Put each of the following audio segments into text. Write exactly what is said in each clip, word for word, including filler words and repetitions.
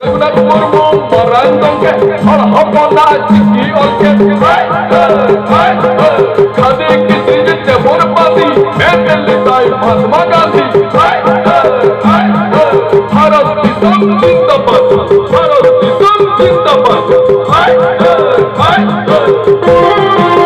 ᱨᱚᱜᱷᱩᱱᱟᱛᱷ ᱢᱩᱨᱢᱩ ᱢᱟᱨᱟᱝ ᱜᱚᱢᱠᱮ, ᱦᱚᱲ ᱦᱚᱯᱚᱱᱟᱜ ᱪᱤᱠᱤ ᱚᱞ ᱠᱮᱫ᱾ ᱦᱟᱭ, ᱦᱟᱭ, ᱦᱟᱭ, ᱦᱟᱭ᱾ ᱠᱷᱟᱹᱫᱤ ᱠᱤᱥᱤ ᱡᱮᱛᱮ ᱵᱚᱨᱵᱟᱫᱤ, ᱢᱮᱱ ᱞᱮᱫᱟᱭ ᱢᱟᱦᱟᱛᱢᱟ ᱜᱟᱱᱫᱷᱤ᱾ ᱦᱟᱭ, ᱦᱟᱭ, ᱦᱟᱭ, ᱦᱟᱭ᱾ ᱵᱷᱟᱨᱚᱛ ᱫᱤᱥᱚᱢ ᱡᱤᱱᱫᱟᱵᱟᱫ, ᱵᱷᱟᱨᱚᱛ ᱫᱤᱥᱚᱢ ᱡᱤᱱᱫᱟᱵᱟᱫ᱾ ᱦᱟᱭ, ᱦᱟᱭ, ᱦᱟᱭ, ᱦᱟᱭ᱾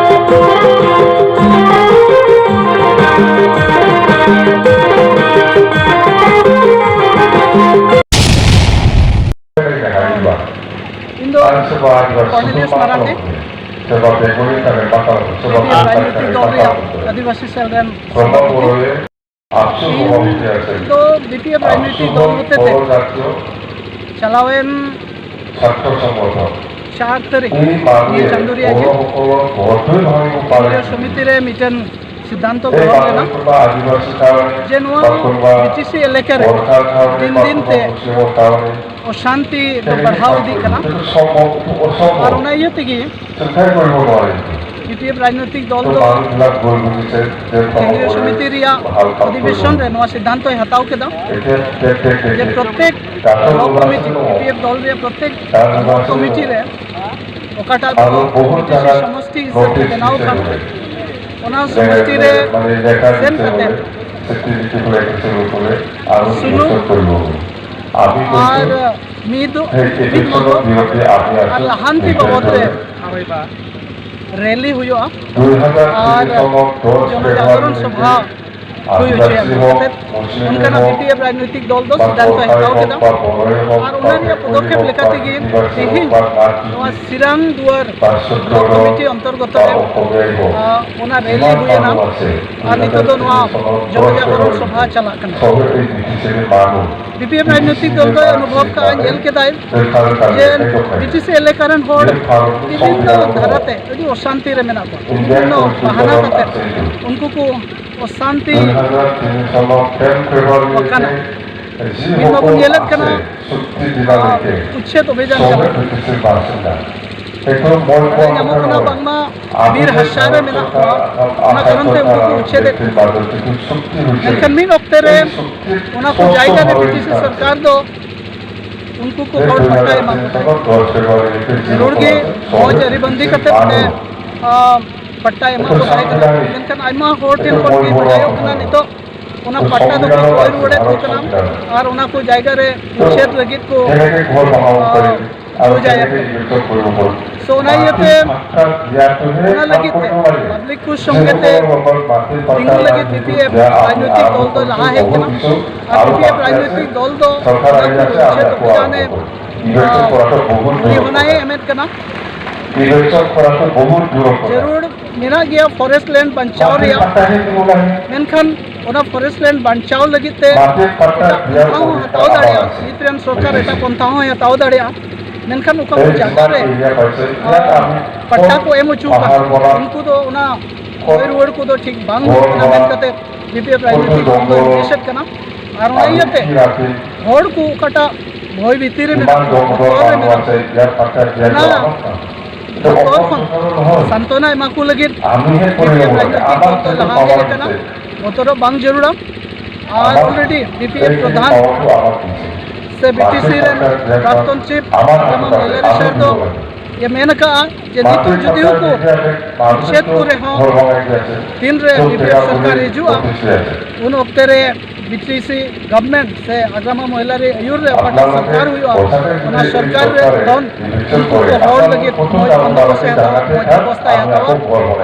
ᱤᱧ ᱫᱚ ᱠᱚᱨᱱᱮᱞᱤᱭᱟᱥ ᱢᱟᱨᱟᱱᱰᱤ, ᱵᱤᱯᱤ ᱨᱟᱡᱽᱱᱳᱭᱛᱤᱠ ᱫᱚᱞ ᱨᱮᱭᱟᱜ ᱟᱹᱫᱤᱵᱟᱹᱥᱤ ᱥᱮᱞ ᱨᱮᱱ ᱥᱚᱵᱷᱟᱯᱚᱛᱤ᱾ ᱤᱧ ᱫᱚ ᱵᱤᱯᱤ ᱨᱟᱡᱽᱱᱳᱭᱛᱤᱠ ᱫᱚᱞ ᱦᱚᱛᱮᱛᱮ ᱪᱟᱞᱟᱣᱮᱱ ᱪᱟᱨ ᱛᱟᱹᱨᱤᱠᱷ ᱱᱤᱭᱟᱹ ᱪᱟᱸᱫᱳ ᱨᱮᱭᱟᱜ ᱜᱮ ᱠᱮᱱᱫᱨᱤᱭᱚ ᱥᱚᱢᱤᱛᱤ ᱨᱮ ᱢᱤᱫᱴᱮᱱ ᱥᱤᱫᱽᱫᱷᱟᱱᱛᱚ ᱜᱨᱚᱦᱚᱱ ᱞᱮᱱᱟ ᱡᱮ ᱱᱚᱣᱟ ᱵᱤᱴᱤᱥᱤ ᱮᱞᱟᱠᱟ ᱨᱮ ᱫᱤᱱ ᱫᱤᱱ ᱛᱮ ᱚᱥᱟᱱᱛᱤ ᱫᱚ ᱵᱟᱲᱦᱟᱣ ᱤᱫᱤᱜ ᱠᱟᱱᱟ᱾ ᱟᱨ ᱚᱱᱟ ᱤᱭᱟᱹ ᱛᱮᱜᱮ ᱵᱤᱯᱤ ᱨᱟᱡᱽᱱᱳᱭᱛᱤᱠ ᱫᱚᱞ ᱫᱚ ᱠᱮᱱᱫᱨᱤᱭᱚ ᱥᱚᱢᱤᱛᱤ ᱨᱮᱭᱟᱜ ᱚᱫᱷᱤᱵᱮᱥᱚᱱ ᱨᱮ ᱱᱚᱣᱟ ᱥᱤᱫᱽᱫᱷᱟᱱᱛᱚᱭ ᱦᱟᱛᱟᱣ ᱠᱮᱫᱟ ᱡᱮ ᱯᱨᱚᱛᱮᱠ ᱵᱞᱚᱠ ᱠᱚᱢᱤᱴᱤ, ᱵᱤᱯᱤ ᱮᱯᱷ ᱫᱚᱞ ᱨᱮᱭᱟᱜ ᱯᱨᱚᱛᱮᱠ ᱵᱞᱚᱠ ᱠᱚᱢᱤᱴᱤ ᱨᱮ ᱚᱠᱟᱴᱟᱜ ᱫᱚ ᱵᱤᱴᱤᱥᱤ ᱥᱚᱢᱚᱥᱴᱤ ᱦᱤᱥᱟᱹᱵ ᱛᱮ ᱵᱮᱱᱟᱣ ᱟᱠᱟᱱ, ᱚᱱᱟ ᱥᱚᱢᱚᱥᱴᱤ ᱨᱮ ᱥᱮᱱ ᱠᱟᱛᱮ ᱥᱩᱞᱩᱠ ᱟᱨ ᱢᱤᱫ, ᱢᱤᱫ ᱢᱚᱛᱚ ᱟᱨ ᱞᱟᱦᱟᱱᱛᱤ ᱵᱟᱵᱚᱫ ᱨᱮ ᱨᱮᱞᱤ ᱦᱩᱭᱩᱜᱼᱟ ᱟᱨ ᱡᱚᱱᱚ ᱡᱟᱜᱚᱨᱚᱱ ᱥᱚᱵᱷᱟ ᱦᱩᱭ ᱦᱚᱪᱚᱭᱟ ᱢᱮᱱ ᱠᱟᱛᱮ ᱚᱱᱠᱟᱱᱟᱜ ᱵᱤᱯᱤ ᱮᱯᱷ ᱨᱟᱡᱽᱱᱳᱭᱛᱤᱠ ᱫᱚᱞ ᱫᱚ ᱥᱤᱫᱽᱫᱷᱟᱱᱛᱚᱭ ᱦᱟᱛᱟᱣ ᱠᱮᱫᱟ᱾ ᱟᱨ ᱚᱱᱟ ᱨᱮᱭᱟᱜ ᱯᱚᱫᱚᱠᱷᱮᱯ ᱞᱮᱠᱟ ᱛᱮᱜᱮ ᱛᱮᱦᱮᱧ ᱱᱚᱣᱟ ᱥᱤᱨᱟᱝ ᱫᱩᱣᱟᱨ ᱵᱞᱚᱠ ᱠᱚᱢᱤᱴᱤ ᱚᱱᱛᱚᱨᱜᱚᱛᱚ ᱨᱮ, ᱟ, ᱚᱱᱟ ᱨᱮᱞᱤ ᱦᱩᱭᱮᱱᱟ ᱟᱨ ᱱᱤᱛᱚᱜ ᱫᱚ ᱱᱚᱣᱟ ᱡᱚᱱᱚ ᱡᱟᱜᱚᱨᱚᱱ ᱥᱚᱵᱷᱟ ᱪᱟᱞᱟᱜ ᱠᱟᱱᱟ᱾ ᱵᱤᱯᱤ ᱮᱯᱷ ᱨᱟᱡᱽᱱᱳᱭᱛᱤᱠ ᱫᱚᱞ ᱫᱚᱭ ᱚᱱᱩᱵᱷᱚᱵ ᱠᱟᱜᱼᱟ, ᱧᱮᱞ ᱠᱮᱫᱟᱭ ᱡᱮ ᱵᱤᱴᱤᱥᱤ ᱮᱞᱟᱠᱟ ᱨᱮᱱ ᱦᱚᱲ ᱵᱤᱵᱷᱤᱱᱱᱚ ᱫᱷᱟᱨᱟᱛᱮ ᱟᱹᱰᱤ ᱚᱥᱟᱱᱛᱤ ᱨᱮ ᱢᱮᱱᱟᱜ ᱠᱚᱣᱟ, ᱵᱤᱵᱷᱤᱱᱱᱚ ᱵᱟᱦᱟᱱᱟ ᱠᱟᱛᱮ ᱩᱱᱠᱩ ᱠᱚ ᱚᱥᱟᱱᱛᱤ ᱟᱠᱟᱱᱟ᱾ ᱢᱤᱫ ᱢᱟᱠᱚ ᱧᱮᱞᱮᱫ ᱠᱟᱱᱟ, ᱟᱨ ᱩᱪᱪᱷᱮᱫ ᱚᱵᱷᱤᱡᱟᱱ ᱪᱟᱞᱟᱜ ᱠᱟᱱᱟ᱾ ᱵᱟᱰᱟᱭ ᱧᱟᱢᱚᱜ ᱠᱟᱱᱟ ᱵᱟᱝᱢᱟ ᱵᱤᱨ ᱦᱟᱥᱟ ᱨᱮ ᱢᱮᱱᱟᱜ ᱠᱚᱣᱟ, ᱚᱱᱟ ᱠᱟᱨᱚᱱ ᱛᱮ ᱩᱱᱠᱩ ᱠᱚ ᱩᱪᱪᱷᱮᱫᱮᱫ ᱠᱚᱣᱟ᱾ ᱢᱮᱱᱠᱷᱟᱱ ᱢᱤᱫ ᱚᱠᱛᱮ ᱨᱮ ᱚᱱᱟ ᱠᱚ ᱡᱟᱭᱜᱟ ᱨᱮ ᱵᱨᱤᱴᱤᱥ ᱥᱚᱨᱠᱟᱨ ᱫᱚ ᱩᱱᱠᱩ ᱠᱚ ᱦᱚᱲ ᱯᱟᱴᱟ ᱮᱢᱟ ᱠᱚ ᱛᱟᱦᱮᱸᱫ᱾ ᱡᱟᱹᱨᱩᱲ ᱜᱮ ᱢᱚᱡᱽ ᱟᱹᱨᱤᱵᱟᱹᱱᱫᱤ ᱠᱟᱛᱮ ᱛᱮ, ᱟ, ᱯᱟᱴᱟ ᱮᱢᱟ ᱠᱚ ᱛᱟᱦᱮᱸ ᱠᱟᱱᱟ᱾ ᱢᱮᱱᱠᱷᱟᱱ ᱟᱭᱢᱟ ᱦᱚᱲ ᱴᱷᱮᱱ ᱠᱷᱚᱱ ᱜᱮ ᱵᱟᱰᱟᱭᱚᱜ ᱠᱟᱱᱟ ᱱᱤᱛᱚᱜ ᱚᱱᱟ ᱯᱟᱴᱟ ᱫᱚᱠᱚ ᱠᱚᱭ ᱨᱩᱣᱟᱹᱲᱮᱫ ᱠᱚ ᱠᱟᱱᱟ ᱟᱨ ᱚᱱᱟ ᱠᱚ ᱡᱟᱭᱜᱟ ᱨᱮ ᱩᱪᱷᱮᱫ ᱞᱟᱹᱜᱤᱫ ᱠᱚ, ᱟ, ᱠᱚ ᱡᱟᱭᱜᱟ ᱠᱚ᱾ ᱛᱚ ᱚᱱᱟ ᱤᱭᱟᱹᱛᱮ ᱚᱱᱟ ᱞᱟᱹᱜᱤᱫ ᱛᱮ ᱯᱟᱵᱽᱞᱤᱠ ᱠᱚ ᱥᱚᱸᱜᱮ ᱛᱮ ᱛᱤᱸᱜᱩ ᱞᱟᱹᱜᱤᱫ ᱵᱤ ᱯᱤ ᱮᱯᱷ ᱨᱟᱡᱽᱱᱳᱭᱛᱤᱠ ᱫᱚᱞ ᱫᱚ ᱞᱟᱦᱟ ᱦᱮᱡ ᱠᱟᱱᱟ᱾ ᱟᱨ ᱵᱤ ᱯᱤ ᱮᱯᱷ ᱨᱟᱡᱽᱱᱳᱭᱛᱤᱠ ᱫᱚᱞ ᱫᱚ ᱚᱱᱟ ᱠᱚ ᱩᱪᱷᱮᱫ ᱚᱵᱷᱤᱡᱟᱱᱮ, ᱟ, ᱩᱱᱤ ᱦᱚᱱᱟᱭᱮ ᱮᱢᱮᱫ ᱠᱟᱱᱟ᱾ ᱡᱟᱹᱨᱩᱲ ᱢᱮᱱᱟᱜ ᱜᱮᱭᱟ ᱯᱷᱚᱨᱮᱥᱴ ᱞᱮᱱᱰ ᱵᱟᱧᱪᱟᱣ ᱨᱮᱭᱟᱜ, ᱢᱮᱱᱠᱷᱟᱱ ᱚᱱᱟ ᱯᱷᱚᱨᱮᱥᱴ ᱞᱮᱱᱰ ᱵᱟᱧᱪᱟᱣ ᱞᱟᱹᱜᱤᱫ ᱛᱮ ᱮᱴᱟᱜ ᱯᱚᱱᱛᱷᱟ ᱦᱚᱸ ᱦᱟᱛᱟᱣ ᱫᱟᱲᱮᱭᱟᱜᱼᱟ᱾ ᱱᱤᱛ ᱨᱮᱱ ᱥᱚᱨᱠᱟᱨ ᱮᱴᱟᱜ ᱯᱚᱱᱛᱷᱟ ᱦᱚᱸᱭ ᱦᱟᱛᱟᱣ ᱫᱟᱲᱮᱭᱟᱜᱼᱟ, ᱢᱮᱱᱠᱷᱟᱱ ᱚᱠᱟ ᱠᱚ ᱡᱟᱭᱜᱟ ᱨᱮ, ᱟ, ᱯᱟᱴᱴᱟ ᱠᱚ ᱮᱢ ᱦᱚᱪᱚ ᱟᱠᱟᱫ, ᱩᱱᱠᱩ ᱫᱚ ᱚᱱᱟ ᱠᱚᱭ ᱨᱩᱣᱟᱹᱲ ᱠᱚᱫᱚ ᱴᱷᱤᱠ ᱵᱟᱝ ᱦᱩᱭᱩᱜ ᱠᱟᱱᱟ ᱢᱮᱱ ᱠᱟᱛᱮ ᱵᱤ ᱯᱤ ᱮᱯᱷ ᱨᱟᱡᱽᱱᱳᱭᱛᱤᱠ ᱫᱚᱞ ᱫᱚᱭ ᱱᱤᱨᱫᱮᱥᱮᱫ ᱠᱟᱱᱟ᱾ ᱟᱨ ᱚᱱᱟ ᱤᱭᱟᱹᱛᱮ ᱦᱚᱲ ᱠᱚ ᱚᱠᱟᱴᱟᱜ ᱵᱷᱚᱭ ᱵᱷᱤᱛᱤᱨ ᱨᱮ ᱢᱮᱱᱟᱜ ᱠᱚᱣᱟ, ᱵᱚᱛᱚᱨ ᱨᱮ ᱢᱮᱱᱟᱜ ᱠᱚᱣᱟ, ᱚᱱᱟ ᱵᱚᱛᱚᱨ ᱠᱷᱚᱱ ᱥᱟᱱᱛᱚᱱᱟ ᱮᱢᱟ ᱠᱚ ᱞᱟᱹᱜᱤᱫ ᱵᱤ ᱯᱤ ᱮᱯᱷ ᱨᱟᱡᱽᱱᱳᱭᱛᱤᱠ ᱫᱚᱞ ᱫᱚ ᱞᱟᱦᱟ ᱦᱮᱡ ᱟᱠᱟᱱᱟ᱾ ᱵᱚᱛᱚᱨᱚᱜ ᱵᱟᱝ ᱡᱟᱹᱨᱩᱲᱟ᱾ ᱟᱨ ᱚᱞᱨᱮᱰᱤ ᱵᱤ ᱯᱤ ᱮᱯᱷ ᱯᱨᱚᱫᱷᱟᱱ ᱥᱮ ᱵᱤ ᱴᱤ ᱥᱤ ᱨᱮᱱ ᱯᱨᱟᱠᱛᱚᱱ ᱪᱤᱯ ᱟᱜᱨᱟᱢᱟ ᱢᱚᱦᱤᱞᱟ ᱨᱤᱥᱟᱨ ᱫᱚ ᱮ ᱢᱮᱱ ᱟᱠᱟᱫᱼᱟ ᱡᱮ ᱱᱤᱛᱚᱜ ᱡᱩᱫᱤ ᱠᱚ ᱪᱮᱫ ᱠᱚᱨᱮ ᱦᱚᱸ ᱛᱤᱱᱨᱮ ᱵᱤ ᱯᱤ ᱮᱯᱷ ᱥᱚᱨᱠᱟᱨ ᱦᱤᱡᱩᱜᱼᱟ, ᱩᱱ ᱚᱠᱛᱮ ᱨᱮ ᱵᱤ ᱴᱤ ᱥᱤ ᱜᱚᱵᱷᱚᱨᱱᱢᱮᱱᱴ ᱥᱮ ᱟᱜᱨᱟᱢᱟ ᱢᱚᱦᱤᱞᱟ ᱨᱮ ᱟᱹᱭᱩᱨ ᱨᱮ ᱚᱠᱟᱴᱟᱜ ᱥᱚᱨᱠᱟᱨ ᱦᱩᱭᱩᱜᱼᱟ, ᱚᱱᱟ ᱥᱚᱨᱠᱟᱨ ᱨᱮ ᱠᱷᱚᱱ ᱩᱱᱠᱩ ᱠᱚ ᱦᱚᱲ ᱞᱟᱹᱜᱤᱫ ᱢᱚᱡᱽ ᱵᱚᱱᱫᱳᱵᱚᱥᱛ ᱮ ᱦᱟᱛᱟᱣᱟ, ᱢᱚᱡᱽ ᱵᱮᱵᱚᱥᱛᱷᱟᱭ ᱦᱟᱛᱟᱣᱟ᱾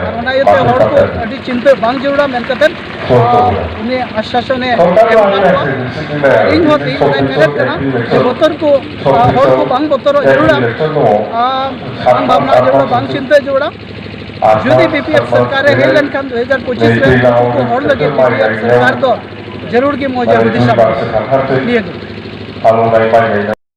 ᱟᱨ ᱚᱱᱟ ᱤᱭᱟᱹᱛᱮ ᱦᱚᱲ ᱠᱚ ᱟᱹᱰᱤ ᱪᱤᱱᱛᱟᱹ ᱵᱟᱝ ᱡᱟᱹᱨᱩᱲᱟ ᱢᱮᱱ ᱠᱟᱛᱮᱫ, ᱟᱨ ᱩᱱᱤ ᱟᱥᱣᱟᱥᱚᱱᱮ ᱮᱢ ᱟᱠᱟᱫ ᱠᱚᱣᱟ᱾ ᱟᱨ ᱤᱧ ᱦᱚᱸ ᱛᱮᱦᱮᱧ ᱱᱚᱰᱮᱧ ᱢᱮᱱᱮᱫ ᱠᱟᱱᱟ ᱡᱮ ᱵᱚᱛᱚᱨ ᱠᱚ, ᱟᱨ ᱦᱚᱲ ᱠᱚ ᱵᱟᱝ ᱵᱚᱛᱚᱨᱚᱜ ᱡᱟᱹᱨᱩᱲᱟ, ᱟᱨ ᱵᱟᱝ ᱵᱷᱟᱵᱽᱱᱟ ᱡᱟᱹᱨᱩᱲᱟ, ᱵᱟᱝ ᱪᱤᱱᱛᱟᱹ ᱡᱟᱹᱨᱩᱲᱟ᱾ ᱡᱩᱫᱤ ᱵᱤ ᱯᱤ ᱮᱯᱷ ᱥᱚᱨᱠᱟᱨ ᱨᱮ ᱦᱮᱡ ᱞᱮᱱᱠᱷᱟᱱ ᱫᱩ ᱦᱟᱡᱟᱨ ᱯᱚᱸᱪᱤᱥ ᱨᱮ ᱩᱱᱠᱩ ᱦᱚᱲ ᱞᱟᱹᱜᱤᱫ ᱵᱤ ᱯᱤ ᱮᱯᱷ ᱥᱚᱨᱠᱟᱨ ᱫᱚ ᱡᱟᱹᱨᱩᱲ ᱜᱮ ᱢᱚᱡᱟ ᱦᱩᱫᱤᱥᱟ᱾ ᱱᱤᱭᱟᱹ ᱜᱮ᱾